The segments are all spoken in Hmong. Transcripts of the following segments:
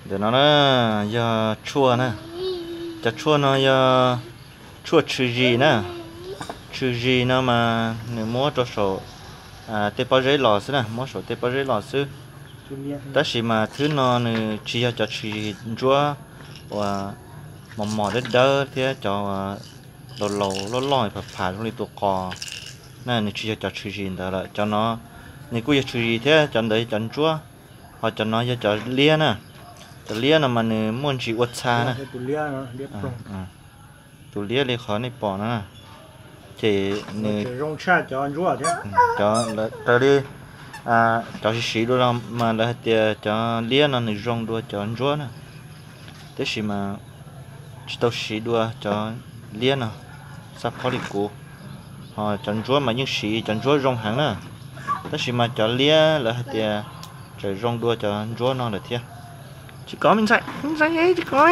Ntawm no na yog tshuaj na. Cov tshuaj no yog tshuaj tshwm zis na. Tshwm zis no mas nws muab rau saum tej pob zeb los xwb na, muab saum tej pob zeb los xwb. Tab sis mas thwb no nws tsis yog cov tshwm zis ntsuab uas mos mos dawb dawb thiab cov laus laus loj loj pham pham zoo li tus qos na, nws tsis yog cov tshwm zis ntawd lawm. Cov no nws kuj yog tshwm zis thiab, cov ntawd yog cov ntsuab, ho cov no yog cov liab na. Cov liab no mas nws muaj ntsis ua txha na. Tus liab li qhov nej pom no na, ces nws raws li cov siv siv dua no mas lawv hais tias cov liab no nws zoo dua cov ntsuab na, tab sis mas tsis tau siv dua cov liab no, xab phob li kuv. Ho cov ntsuab mas yeej siv, cov ntsuab zoo heev na, tab sis mas cov liab lawv hais tias tseem zoo dua cov ntsuab no lawm thiab. Tsis kov me ntxhais, me ntxhais tsis kov.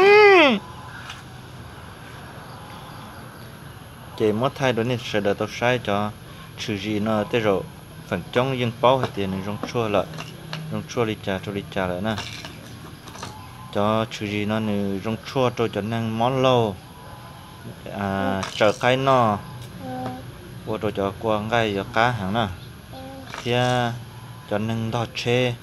Ces muab thaij rau nej sawv daws tau saib cov tshwm zis no tej zaum feem coob yeej paub hais tias nws zoo tshuaj lawm, zoo tshuaj li cas rau li cas lawm na. Cov tshwm zis no nws zoo tshuaj rau cov neeg mob laug, tsaws qaib noj, ua rau cov kua nqaij yuav qab heev na, thiab cov neeg ntog tsheb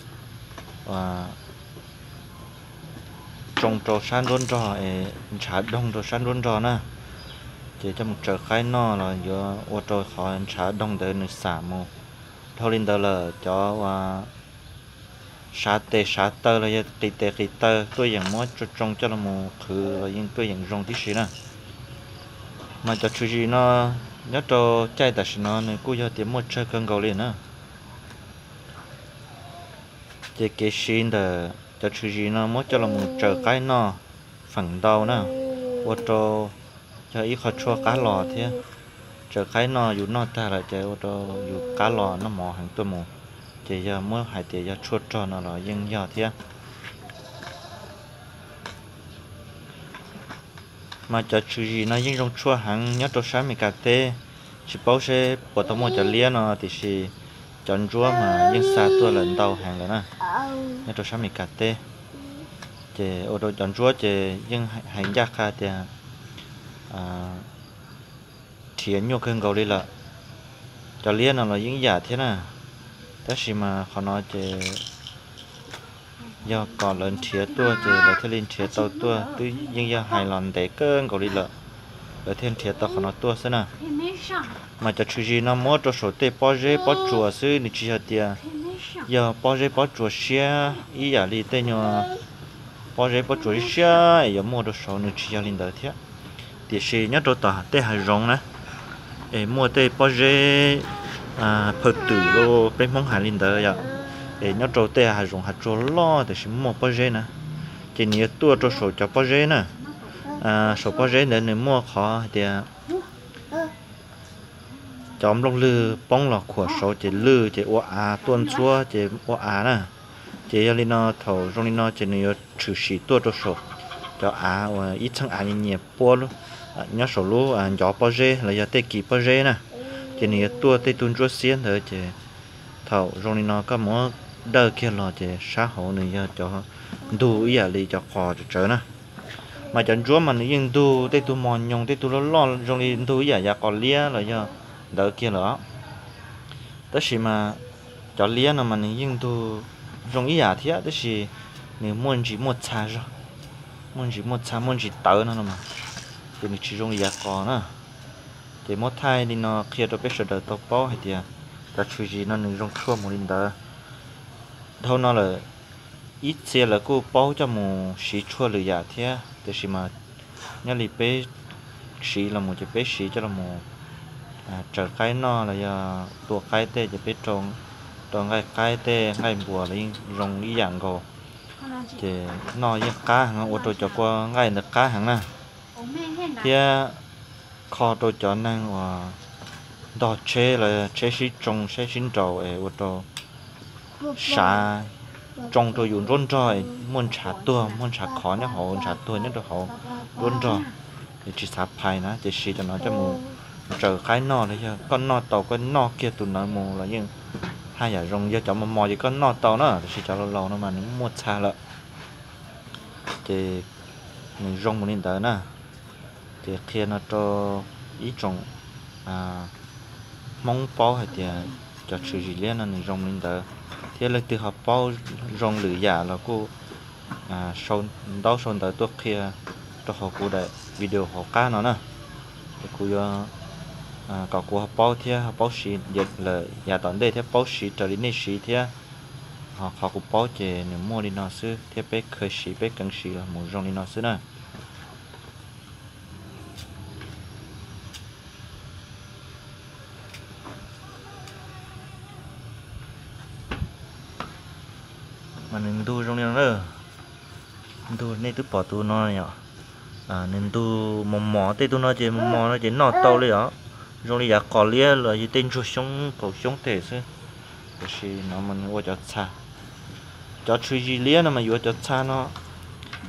tsoo rau sab nruab nrog es ntshav doog rau sab nruab nrog na, ces coj mus tsaws qaib noj los yuav ua rau qhov ntshav doog ntawd nws xam mus. Dhau li ntawd lawm cov uas sav tes sav taw los yog qis tes qis taw tuaj yeem muab tsoo coj los mus qhwv los yeej tuaj yeem zoo tib si na. Mas cov tshwm zis no nyob rau caij tam sim no nws kuj yog tias muaj tsawg kawg nkaus li na. Ces kev siv ntawm cov tshwm zis no muab coj los mus tsaws qaib noj feem ntau na, ua rau yog ib qho tshuaj qab los thiab. Tsaws qaib noj yus noj tag lawm ces ua rau yus qab los noj mov heev tuaj mus, ces yog muab hais tias yog tshuaj rog no los yeej yog thiab. Mas cov tshwm zis no yeej zoo tshuaj heev nyob rau sab Amelikas teb. Tsis paub seb puas tau muaj cov liab no tiam sis cov ntsuab mas yeej xa tuaj lawm ntau heev lawm na, nyob rau sab Amelikas teb. Ces ua rau cov ntsuab ces yeej hais ncaj qha tias nrhiav nyuaj kawg nkaus li lawm. Cov liab no los yeej ib yam thiab na, tab sis mas qhov no ces yog kom lawv nrhiav tuaj ces lawv thiaj li nrhiav tau tuaj, twb yeej yog hais los ntev kawg nkaus li lawm, lawv thiaj nrhiav tau qhov no tuaj xwb na. Mas cov tshwm zis no muab rau saum tej pob zeb pob tsuas xwb, nws tsis yog tias yog pob zeb pob tsuas siab ib yam li tej nyuag pob zeb pob tsuas siab es yuav muaj rau saud, nws tsis yog li ntawd thiab. Tiam sis nyob rau tom tej hav zoov na, es muaj tej pob zeb phawj twm los peb Hmoob hais li ntawd yom, es nyob rau tej hav zoov hav tsuag loj tiam sis muaj pob zeb na, ces nws yuav tuaj rau saum cov pob zeb na. Saum pob zeb ntawd nws muaj qhov hais tias cov nplooj lwg poob los khuam saud ces lwj ces ua av, tuaj ntxhuab ces ua av na. Ces yog li no thaum zoo li no ces nws yuav tshwm sim tuaj rau saum cov av uas ib txheej av nyias nyias puab nyob saum lub ncov pob zeb los yog tej kis pob zeb na, ces nws yuav tuaj tej tug ntsuab xiab ntawd ces thaum zoo li no koj muab dawj kiag los ces sab hauv nws yog cov ntug ib yam li cov qos tsawv tsawv na. Mas cov ntsuab mas nws yeej ntug tej tug mos nyoos tej tug loj loj zoo li ntug ib yam yav qos liab los yog ntawd kiag lawm. Tab sis mas cov liab no mas nws yeej ntug zoo ib yam thiab tab sis nws muaj ntsis muaj txha zog, muaj ntsis muaj txha muaj ntsis tawv no no mas, ces nws tsis zoo li yav qos na. Ces muab thaij li no qhia rau peb sawv daws tau paub hais tias cov tshwm zis no nws zoo tshuaj mus li ntawd. Dhau no lawm ib txhia lawv kuj paub coj mus siv tshuaj lwm yam thiab, tiam sis mas nyob li peb siv los mus ces peb siv coj los mus tsaws qaib noj los yog tua qaib tej ces peb rau nqaij qaib tej nqaij npuas los yeej zoo ib yam nkaus. Ces noj yeej qab heev, ua rau cov kua nqaij ntawd qab heev na, thiab kho rau cov neeg uas ntog tsheb los tsheb sib tsoo tsheb sib nraus es ua rau sav tsoo rau yus nruab nrog, muaj ntshav tuag muaj ntshav khov nyob hauv, ntshav tuag nyob rau hauv nruab nrog, es tsis xav phais na ces siv cov no coj mus tsaws qaib noj los yog koj noj tau koj noj kiag tus ntawd mus los yeej txha yam zoo, yog cov mos mos ces koj noj tau na, tiam sis cov laus laus no mas nws muaj txha lawm. Ces nws zoo mus li ntawd na. Ces qhia no rau ib tsoom Hmoob paub hais tias cov tshwm sim liab no nws zoo li ntawd, thiab leej twg ho paub zoo lwm yam los kuj sau ntaub sau ntawv tuaj qhia rau hauv kuv daim video hauv qab no na. Es kuv yuav kom kuv ho paub thiab ho paub siv lawm yav tom ntej thiab paub siv raws li nej siv thiab. Ho qhov kuv paub ces nws muaj li no xwb thiab peb kheev siv peb kheev siv los mus zoo li no xwb na. Mas nws ntug zoo li no na. Ntug nej twb pom tus no yom. Nws ntug mos mos, tej tug no ces mos mos no ces noj tau li os. Zoo li yav qos liab los yog tej ntsuag xyoob kaum xyoob tej xwb. Tiam sis no mas nws ua cov txha, cov tshwm sim liab no mas yuav cov txha no,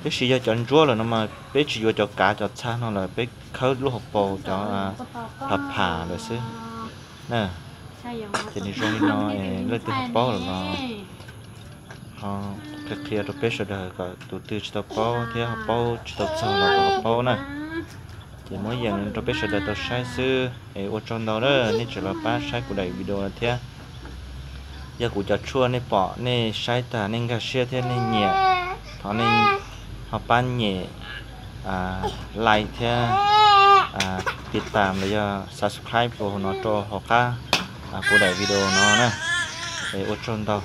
tiam sis yog cov ntsuab lawm no mas peb tsis yuav cov kav cov txha no lawm, peb khawb lub hauv paus cov pham pham lawm xwb. Ces nws zoo li no, leej twg ho paub lawm los ho qhia qhia rau peb sawv daws kom tus twg tsis tau paub thiab ho paub tsis tau txog los ho paub na. Ces muab yeem rau peb sawv daws tau saib xwb es ua tsaug ntau na, nej tseem los pab saib kuv daim video no thiab. Yog kuv cov tshuaj nej pom nej saib tag nej nkag siab thiab nej nyiam, thov nej ho pab nyem like thiab tiv tam los yog subscribe rau hauv no rau hauv qab kuv daim video no na. Es ua tsaug ntau.